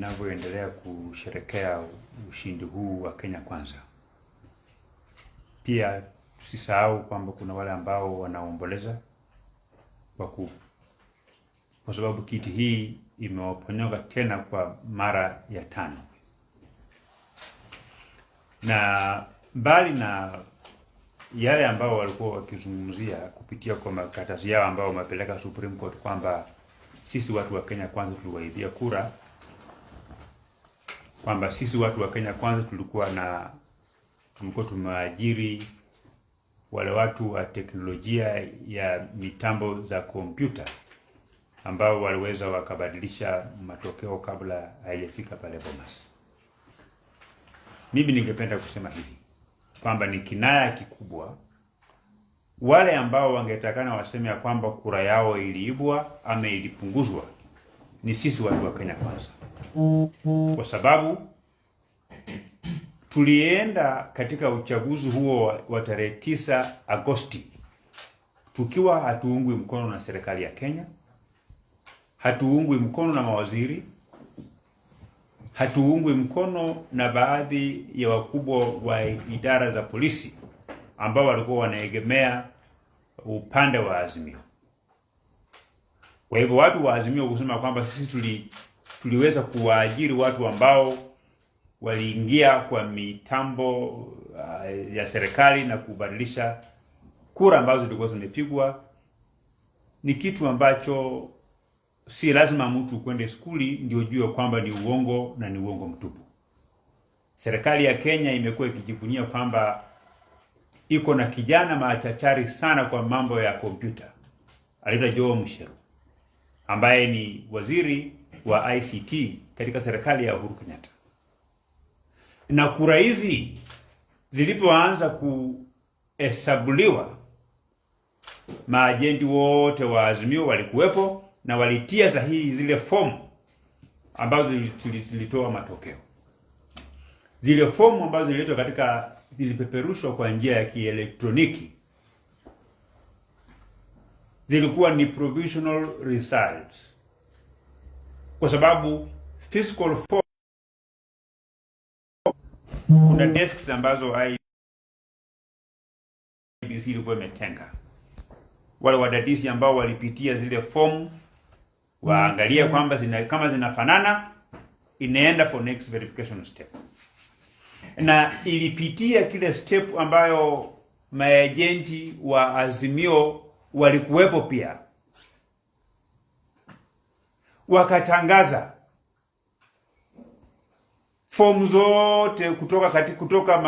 inavyoendelea kusherekea ushindi huu wa Kenya Kwanza, pia tusisahau kwamba kuna wale ambao wanaomboleza kwa sababu kiti hii imewaponyoka tena kwa mara ya tano. Na mbali na yale ambao walikuwa wakizungumzia kupitia kwa makaratasi yao ambao wamepeleka Supreme Court kwamba sisi watu wa Kenya Kwanza tuliwaibia kura, kwamba sisi watu wa Kenya Kwanza tulikuwa tumeajiri wale watu wa teknolojia ya mitambo za kompyuta ambao waliweza wakabadilisha matokeo kabla haijafika pale Bomas. Mimi ningependa kusema hivi kwamba ni kinaya kikubwa wale ambao wangetakana waseme ya kwamba kura yao iliibwa ama ilipunguzwa ni sisi watu wa Kenya Kwanza, kwa sababu tulienda katika uchaguzi huo wa tarehe 9 Agosti tukiwa hatuungwi mkono na serikali ya Kenya, hatuungwi mkono na mawaziri, hatuungwi mkono na baadhi ya wakubwa wa idara za polisi ambao walikuwa wanaegemea upande wa Azimio. Kwa hivyo watu wa Azimio kusema kwamba sisi tuliweza kuwaajiri watu ambao waliingia kwa mitambo ya serikali na kubadilisha kura ambazo zilikuwa zimepigwa ni kitu ambacho si lazima mtu kwende skuli ndio ujue kwamba ni uongo na ni uongo mtupu. Serikali ya Kenya imekuwa ikijivunia kwamba iko na kijana machachari sana kwa mambo ya kompyuta, anaitwa Joe Mucheru ambaye ni waziri wa ICT katika serikali ya Uhuru Kenyatta. Na kura hizi zilipoanza kuhesabuliwa, maajenti wote wa Azimio walikuwepo na walitia sahihi zile fomu ambazo zilitoa matokeo. Zile fomu ambazo zililetwa katika zilipeperushwa kwa njia ya kielektroniki zilikuwa ni provisional results, kwa sababu fiscal form, kuna desks ambazo IEBC ilikuwa imetenga. Wale wadadisi ambao walipitia zile fomu waangalie kwamba kama zinafanana, inaenda for next verification step, na ilipitia kile step ambayo maejenti wa Azimio walikuwepo pia, wakatangaza fomu zote kutoka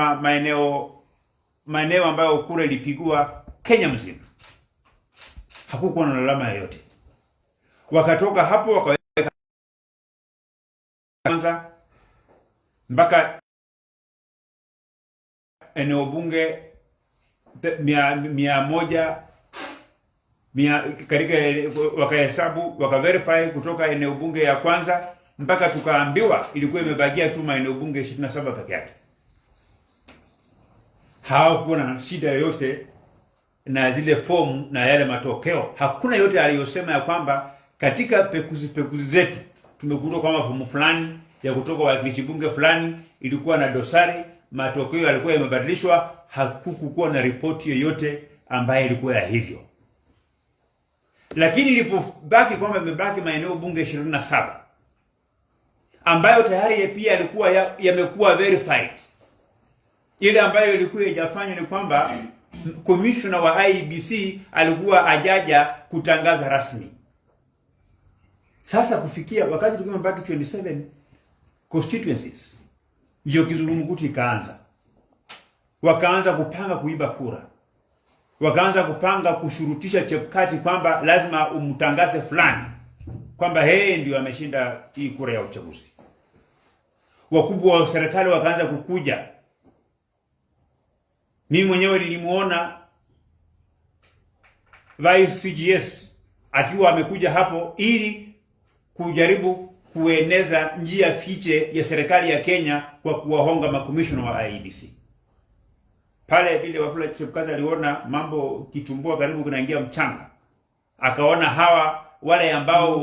maeneo ambayo kura ilipigwa Kenya mzima, hakukuwa na lalama yoyote. Wakatoka hapo wakaweka kwanza mpaka eneo bunge mia moja mia, katika wakahesabu wakaverify kutoka eneo bunge ya kwanza mpaka tukaambiwa ilikuwa imebakia tu maeneo bunge 27 peke yake. Hawakuwa na shida yoyote na zile fomu na yale matokeo. Hakuna yote aliyosema ya kwamba katika pekuzi pekuzi zetu tumegundua kwamba fomu fulani ya kutoka wakilishi bunge fulani ilikuwa na dosari, matokeo yalikuwa yamebadilishwa. Hakukuwa na ripoti yoyote ambayo ilikuwa ya hivyo. Lakini ilipobaki kwamba imebaki maeneo bunge 27 ambayo tayari pia yalikuwa yamekuwa verified, ile ambayo ilikuwa haijafanywa ni kwamba commissioner wa IEBC alikuwa ajaja kutangaza rasmi. Sasa kufikia wakati tulikuwa tumebaki 27 constituencies, ndio kizungumkuti ikaanza. Wakaanza kupanga kuiba kura, wakaanza kupanga kushurutisha Chebukati kwamba lazima umtangaze fulani kwamba yeye ndio ameshinda hii kura ya uchaguzi. Wakubwa wa serikali wakaanza kukuja. Mimi mwenyewe nilimuona Vice CGS akiwa amekuja hapo ili kujaribu kueneza njia fiche ya serikali ya Kenya kwa kuwahonga makomishona wa IEBC. Pale vile Wafula Chebukati aliona mambo kitumbua karibu kinaingia mchanga, akaona hawa wale ambao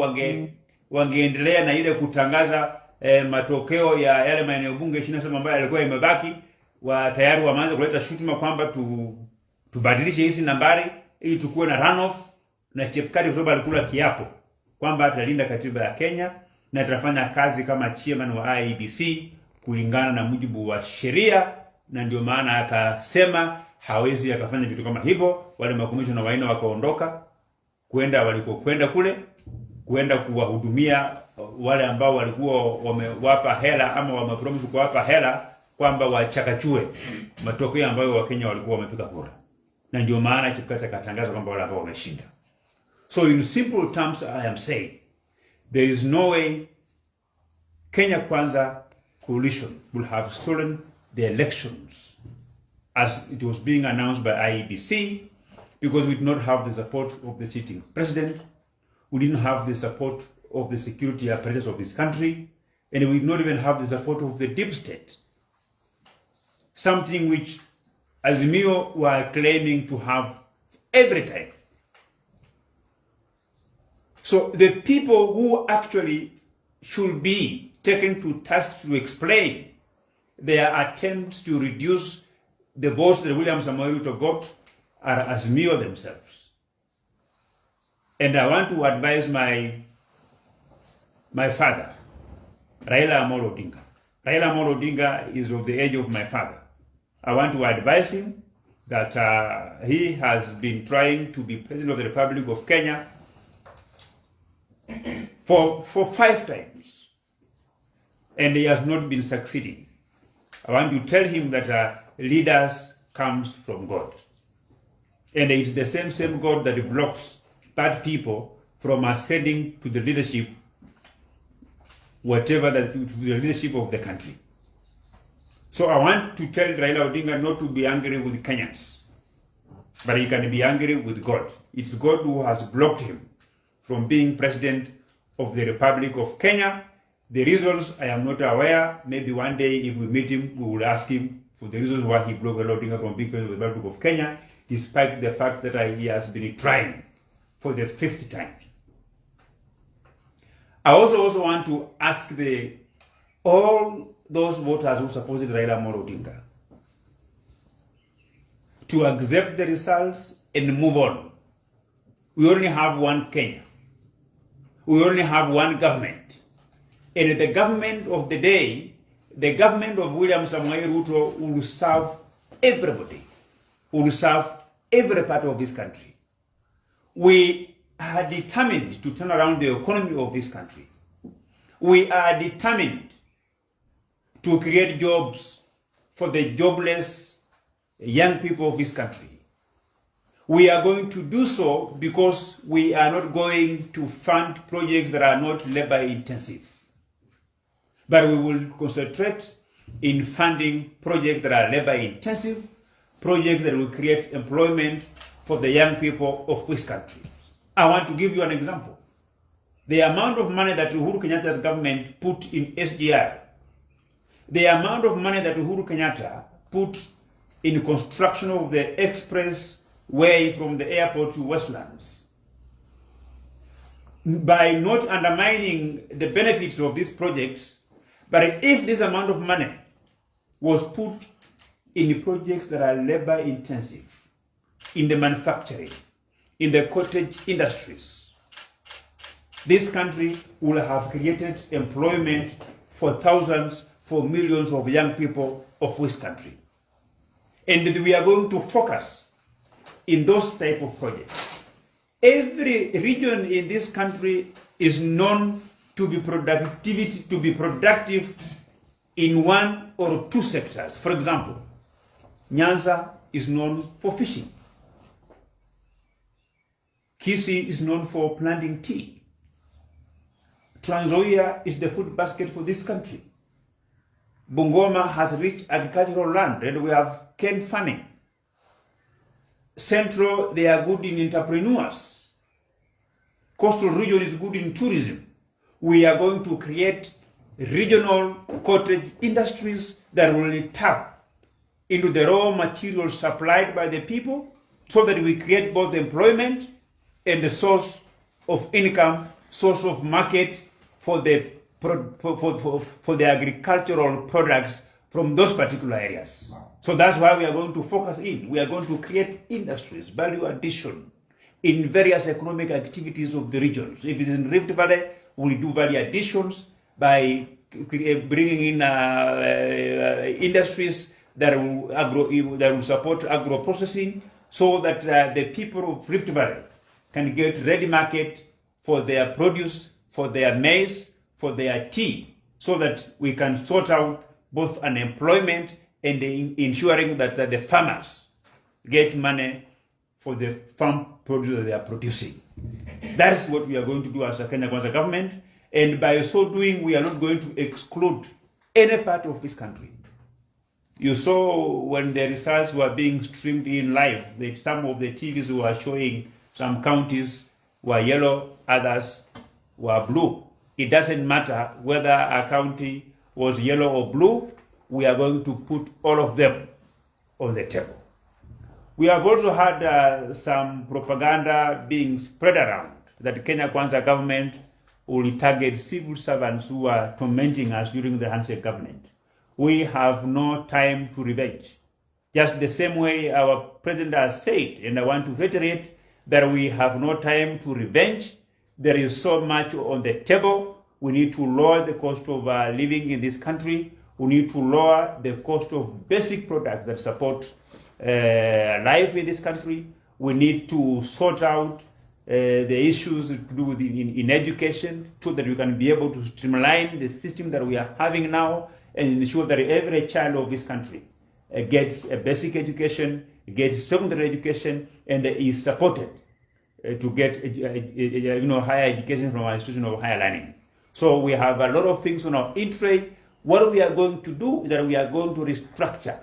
wangeendelea na ile kutangaza matokeo ya yale maeneo bunge 27 ambayo yalikuwa imebaki, wa tayari wameanza kuleta shutuma kwamba tubadilishe hizi nambari ili tukuwe na runoff, na Chebukati kwa sababu alikula kiapo kwamba atalinda katiba ya Kenya na atafanya kazi kama chairman wa IEBC kulingana na mujibu wa sheria, na ndio maana akasema hawezi akafanya vitu kama hivyo. Wale makomishona wanne wakaondoka kwenda walikokwenda kule kwenda kuwahudumia wale ambao walikuwa wamewapa hela ama wamepromise kuwapa hela kwamba wachakachue matokeo ambayo Wakenya walikuwa wamepiga kura, na ndio maana Chebukati akatangaza kwamba wale ambao wameshinda. So in simple terms I am saying there is no way Kenya Kwanza coalition will have stolen the elections as it was being announced by IEBC, because we did not have the support of the sitting president, we didn't have the support of the security apparatus of this country, and we did not even have the support of the deep state. Something which Azimio were claiming to have every time. So the people who actually should be taken to task to explain their attempts to reduce the votes that William Samoei Ruto got are Azimio themselves. And I want to advise my father, Raila Amolo Odinga. Raila Amolo Odinga is of the age of my father. I want to advise him that he has been trying to be president of the Republic of Kenya for five times, and he has not been succeeding. I want to tell him that leaders comes from God. And it's the same God that blocks bad people from ascending to the leadership, whatever that, to the leadership of the country. So I want to tell Raila Odinga not to be angry with Kenyans, but he can be angry with God. It's God who has blocked him from being president of the Republic of Kenya. The reasons I am not aware. Maybe one day if we meet him, we will ask him for the reasons why he blocked Raila Odinga from being president of the Republic of Kenya, despite the fact that he has been trying for the fifth time. I also want to ask the all those voters who supported Raila Amolo Odinga to accept the results and move on. We only have one Kenya. We only have one government. And the government of the day, the government of William Samoei Ruto, will serve everybody, will serve every part of this country. We are determined to turn around the economy of this country. We are determined to create jobs for the jobless young people of this country. We are going to do so because we are not going to fund projects that are not labor intensive. But we will concentrate in funding projects that are labor intensive, projects that will create employment for the young people of this country. I want to give you an example. The amount of money that Uhuru Kenyatta's government put in SGR, the amount of money that Uhuru Kenyatta put in construction of the express way from the airport to Westlands, by not undermining the benefits of these projects, but if this amount of money was put in projects that are labor intensive, in the manufacturing, in the cottage industries, this country will have created employment for thousands, for millions of young people of this country. And we are going to focus in those type of projects. Every region in this country is known to be productive in one or two sectors. For example, Nyanza is known for fishing. Kisii is known for planting tea. Trans Nzoia is the food basket for this country. Bungoma has rich agricultural land and we have cane farming. Central, they are good in entrepreneurs. Coastal region is good in tourism. We are going to create regional cottage industries that will tap into the raw materials supplied by the people so that we create both employment and the source of income, source of market for the for the agricultural products from those particular areas. So that's why we are going to focus in. We are going to create industries, value addition in various economic activities of the regions. If it is in Rift Valley, we'll do value additions by bringing in industries that will support agro processing, so that the people of Rift Valley can get ready market for their produce, for their maize, for their tea, so that we can sort out both unemployment and ensuring that the farmers get money for the farm produce that they are producing. That is what we are going to do as a Kenya Kwanza government. And by so doing, we are not going to exclude any part of this country. You saw when the results were being streamed in live, that some of the TVs were showing some counties were yellow, others were blue. It doesn't matter whether a county was yellow or blue, we are going to put all of them on the table. We have also had some propaganda being spread around that Kenya Kwanza government will target civil servants who are tormenting us during the handshake government. We have no time to revenge. Just the same way our president has said, and I want to reiterate that we have no time to revenge. There is so much on the table. We need to lower the cost of living in this country. We need to lower the cost of basic products that support life in this country. We need to sort out the issues to do with in education so that we can be able to streamline the system that we are having now and ensure that every child of this country gets a basic education, gets secondary education, and is supported to get higher education from our institution of higher learning. So we have a lot of things on our in tray. What we are going to do is that we are going to restructure.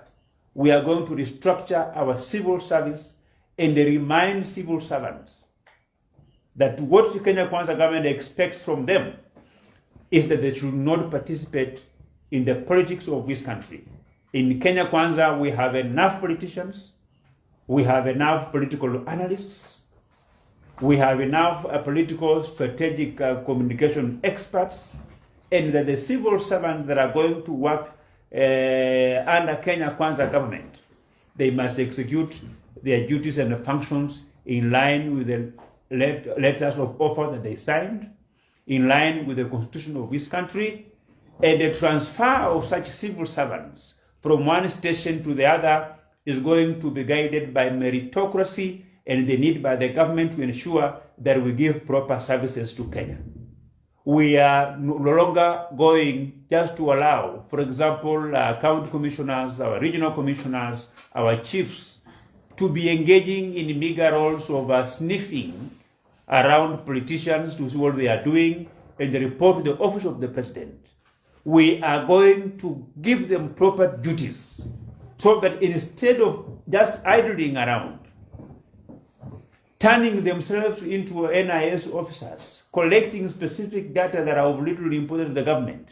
We are going to restructure our civil service and remind civil servants that what the Kenya Kwanza government expects from them is that they should not participate in the politics of this country. In Kenya Kwanza, we have enough politicians, we have enough political analysts, we have enough political strategic communication experts, and that the civil servants that are going to work under Kenya Kwanza government, they must execute their duties and functions in line with the letters of offer that they signed, in line with the constitution of this country, and the transfer of such civil servants from one station to the other is going to be guided by meritocracy and the need by the government to ensure that we give proper services to Kenya. We are no longer going just to allow, for example, county commissioners, our regional commissioners, our chiefs, to be engaging in meager roles of sniffing around politicians to see what they are doing and report to the office of the president. We are going to give them proper duties so that instead of just idling around, turning themselves into NIS officers, collecting specific data that are of little importance to the government,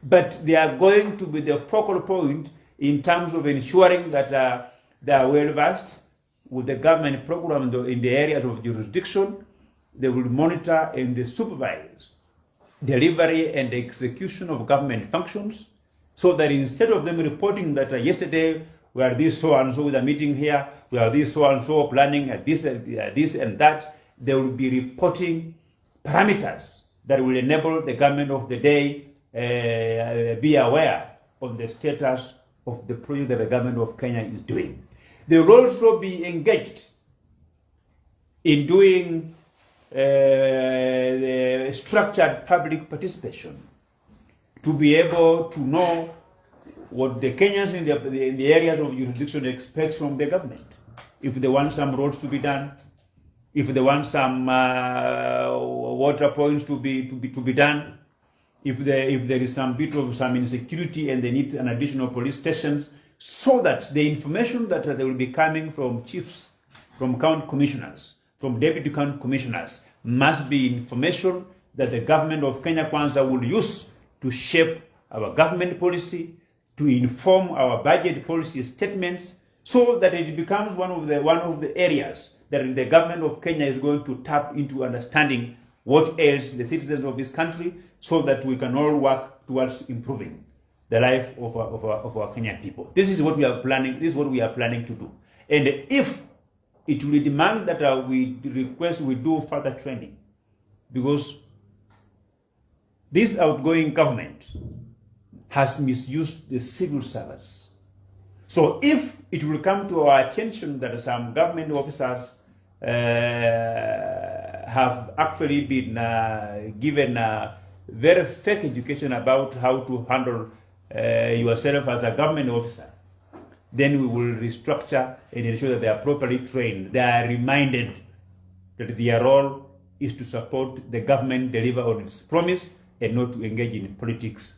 but they are going to be the focal point in terms of ensuring that they are well versed with the government program in the areas of jurisdiction. They will monitor and supervise delivery and execution of government functions, so that instead of them reporting that yesterday we are this so and so with a meeting here, we are this so and so planning this and that, they will be reporting parameters that will enable the government of the day be aware of the status of the project that the government of Kenya is doing. They will also be engaged in doing the structured public participation to be able to know what the Kenyans in the areas of jurisdiction expect from the government. If they want some roads to be done, if they want some water points to be done, if there is some bit of some insecurity and they need an additional police stations, so that the information that they will be coming from chiefs, from county commissioners, from deputy county commissioners, must be information that the government of Kenya Kwanza will use to shape our government policy, to inform our budget policy statements, so that it becomes one of the areas that the government of Kenya is going to tap into understanding what ails the citizens of this country, so that we can all work towards improving the life of our Kenyan people. This is what we are planning. This is what we are planning to do. And if it will demand that we request we do further training, because this outgoing government has misused the civil service. So if it will come to our attention that some government officers have actually been given a very fake education about how to handle yourself as a government officer, then we will restructure and ensure that they are properly trained. They are reminded that their role is to support the government, deliver on its promise, and not to engage in politics.